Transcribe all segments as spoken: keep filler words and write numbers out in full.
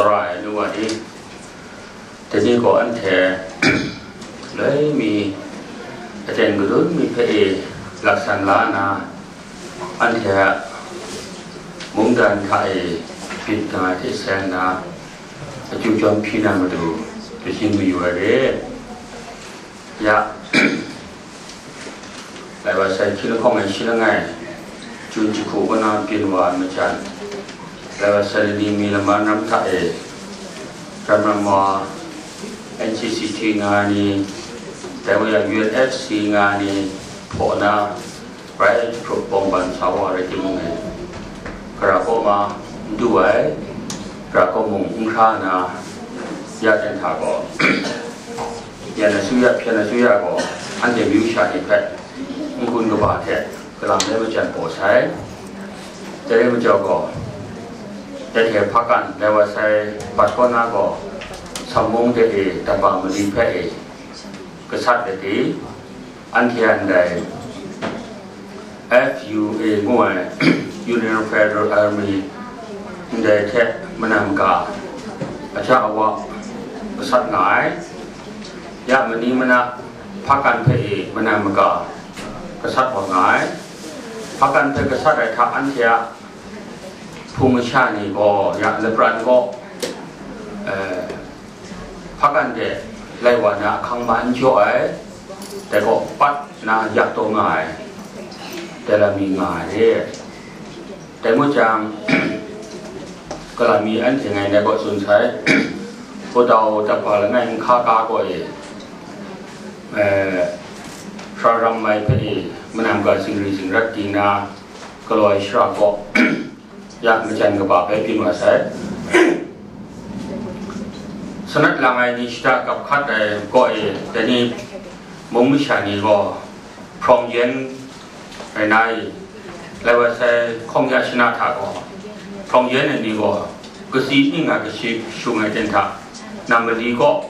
Tsawra ai nu wa ni, dai ni gaw anhte loi mi aten gadun mi hpe e laksan la nna, anhte a mungdan hta e byin nga ai hte seng nna, akyu jawm hpyi na matu, dasin mayu ai re. Ya, lai wa sai hkying lahkawng e shi langai, Jun jahku kaw na byin wa ai majan, lai wa sai lani mi laman ram hta e, ram ram wa, N C C T nga ai ni, dai wa ya U N F C nga ai ni, hpaw na, rai jahprup bawng ban sa wa rai timung e, gara kaw ma n du ai, gara kaw mung n hkra na, ya ten hta gaw, yan asuya, hpyen asuya gaw, anhte myu sha ni hpe n-gun kaba hte galam ai majan paw sai. Dai rai majaw gaw, dai hte hpakan lai wa sai bat kaw na gaw, Sammung de e, Damba mali hpe e, gasat de ti, anhte a ndai F U A ngu ai Union Federal Army ndai hte manam ga aja awa gasat nga ai. Ya mani mana hpakan hpe e manam maga gasat wa nga ai. Hpakan hpe gasat ai hta anhte a hpung masha ni gaw ya lapran gaw, eh, hpakan de lai wa na ahkang ma n jaw ai, dai gaw pat na yak taw nga ai, dai lam mi nga ai re. Dai ngut jang, galam mi anhte ngai dai gaw tsun sai, Hpawdau Damba langai n hka ka gaw e, eh, Hkra ram mai hpe e, manam ga zingri zingrat di na, galaw ai shara kaw, ya majan kaba bai byin wa sai. Sanat lang ai ni shada kap hkat ai kaw e, dai ni mung masha ni gaw hprawng yen rai na i, lai wa sai hkawng ya shana hta gaw, hprawng yen ai ni gaw, kasi ning a kashi shung ai ten hta, nam mali kaw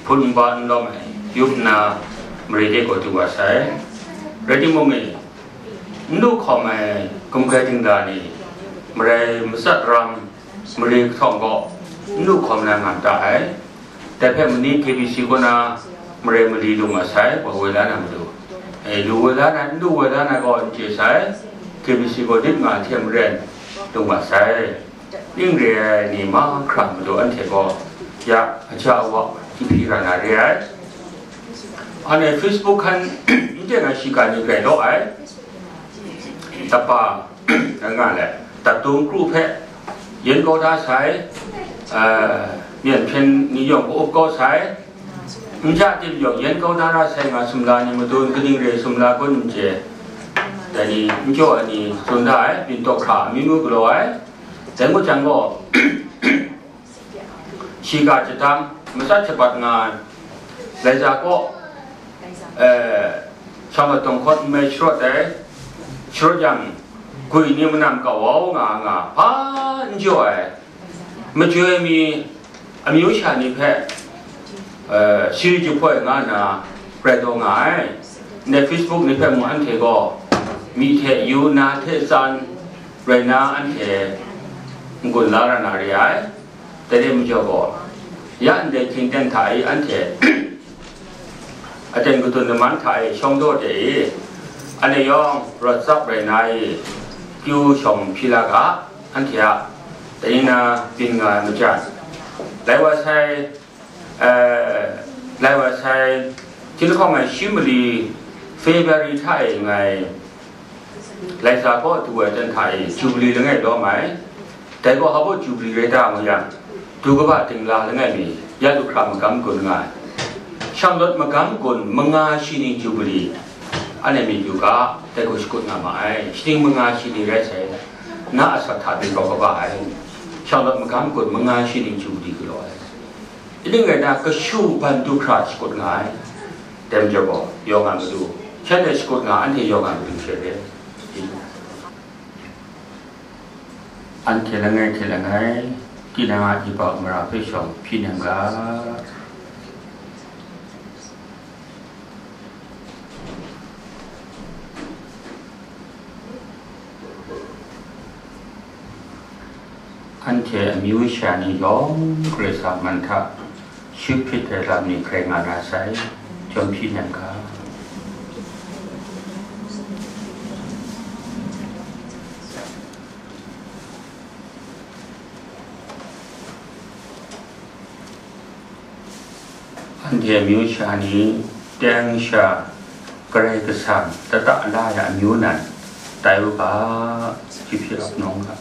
hpun nba n lawm ai, yup nna mare de gaw du wa sai. Rai timung e, n lu hkawm ai gumhkrai dingda ni, marai matsat ram, mare kahtawng gaw n lu hkawm na nga ta ai. Dai hpe mani K B C kaw na marai mali lung a sai, wa woi la na matu. E, lu woi la na, n lu woi la na gaw n chye sai, K B C gaw dip nga hte maren lung a sai. Ning re ai ni mahkra matu anhte gaw ya aja awa hti hpyi ra na re ai. Anhte Facebook hkan n teng ai shiga ni grai law ai. Tapa, nga le, tatung kru hpe yen kau da sai, eh, myen hpyen ni yawng ka-up kau sai, nja tim yawng yen kau da ra sai nga sumla ni madun kaning re sumla kun n chye, dai ni n jaw ai ni tsun da ai, byin taw hkra mi mu galaw ai, dai ngut jang gaw, shiga jadang matsat shabat nga ai, lai za kaw, eh, shawng atawng hkawt n mai sharawt ai, sharawt yang, gwi ni manam kawau nga nga, hpa n jaw ai, majoi mi amyu sha ni hpe, eh, shari jahpoi nga nna rai taw nga ai. Ndai Facebook ni hpe mung anhte gaw, myi hte yu na hte tsan rai na anhte n-gun la ra na re ai. Dai re majaw gaw, ya ndai hkying ten hta e anhte aten kadun laman hta e shawng daw de e, anhte yawng rawt tsap rai na e, kyu shawng hpyi la ga, anhte a dai na byin nga ai majan, lai wa sai, eh, lai wa sai, hkying lahkawng ai shi mali February hta e ngai Laisa kaw du ai jan hta e Jubili langai lawm ai. Dai gaw hpa baw Jubili rai ta ngu yang, du kaba dingla langai mi, ya du hkra magam gun nga ai. Shanglawt magam gun manga shi ning Jubili, anhte myit yu ga, dai gaw shakut nga ma ai. Shi ning manga shi ni rai sai, na asak hta byin kau kaba ai. Shanglawt magam gun manga shi ning Jubili galaw ai. Ning rai na, kashu ban du hkra shakut nga ai. Dai majaw gaw, yawng a matu, shanhte shakut nga, anhte yawng a matu she re. Anhte langai hte langai, tinang a yubak mara hpe shawng hpyi nem ga. Anhte amyu sha ni yawng Karai Kasang man hta shut hprit ai lam ni hkrai nga na sai, jawm hpyi nan ga. Anhte amyu sha ni teng sha Karai Kasang lata la ai amyu nan tai u ga, jahpyi ap nawng ga.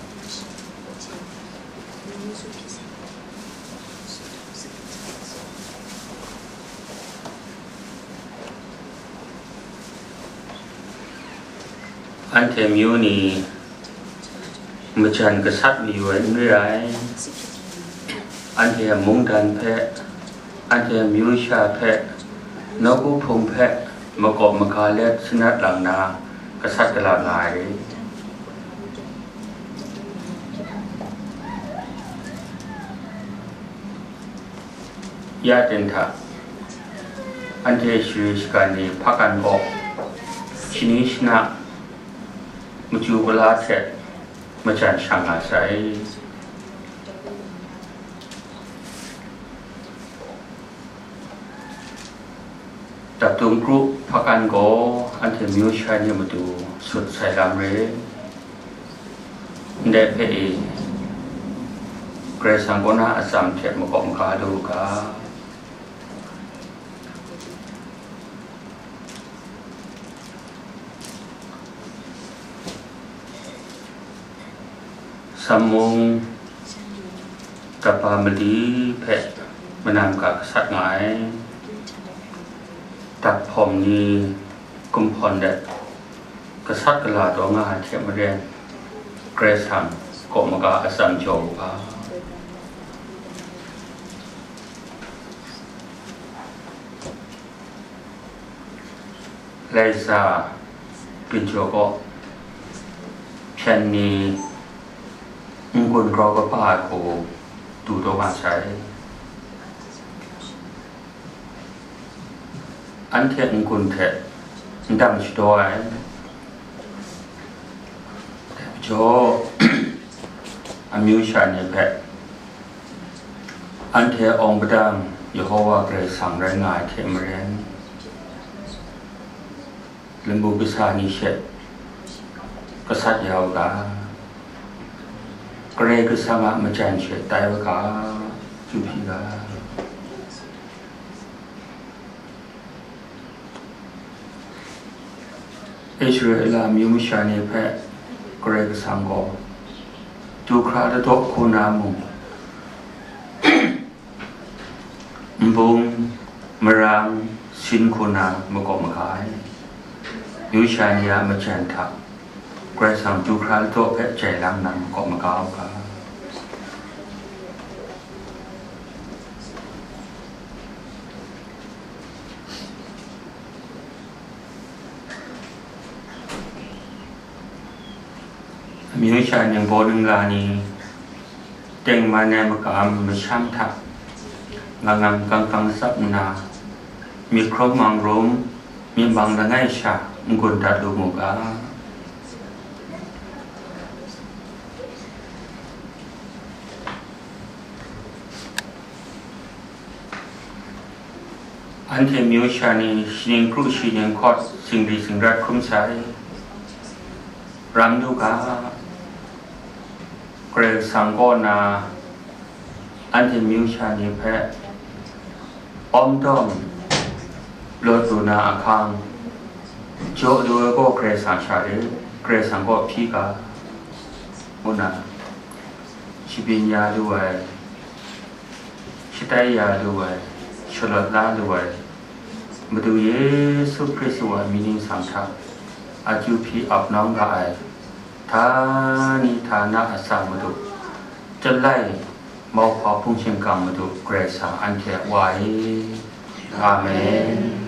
Anhte amyu ni majan gasat mayu ai n re ai. Anhte a mungdan hpe, anhte a amyu sha hpe, nawku hpung hpe makawp maga let sanat lang na gasat gala nga ai. Ya ten hta, anhte shari shagan ni hpakan gaw, shani shana, machyu kala hte majan shang nga sai. Daptung kru hpakan gaw anhte myu shai ni matu sut sai lam re. Ndai hpe e, Karai Kasang kaw na atsam hte makawp maga lu u ga. Sammung kaba mali hpe manam ga gasat nga ai. Daphawm ni kumhpawn let gasat gala taw nga ai hte maren, Karai Kasang kaw maga atsam jaw u ga. Laisa ginjaw kaw hpyen ni n-gun grau kaba ai hku du taw nga sai. Anhte n-gun hte n dang shadaw ai. Dai majaw, amyu sha ni hpe anhte awng padang Yehova Karai Kasang rai nga ai hte maren, lambu kasa ni she gasat ya u ga, Karai Kasang a majan she tai u ga, jahpyi ga. Israela amyu masha ni hpe Karai Kasang gaw du hkra ladaw hku na mung, nbung, marang, sin hku na makawp maga ai. Myu sha ni a majan hta Karai Kasang du hkra ladaw hpe jai lang na makawp maga u ga. Amyu sha ningbaw ningla ni, tengman ai makam masham hta, ngam ngam kang kang tsap nna, myit hkrum mang rum, myit mang langai sha n-gun dat lu mu ga. Anhte myu sha ni shaning kru shaning hkawt zingri zingrat hkrum sai. Ram lu ga, Karai Kasang kaw na anhte myu sha ni hpe awm dawm lawt lu na ahkang, jaw lu ai gaw Karai Kasang sha re, Karai Kasang kaw hpyi ga, ngu na shabyin ya lu ai, shatai ya lu ai, shalawt la lu ai, Madu Yesu Hkristu a mying ningsang hta akyu hpyi ap nawng ga ai, htani htana atsam Madu, Chyalai mauhpa hpung shingkang Madu Karai Kasang anhte a Wa e. Amen.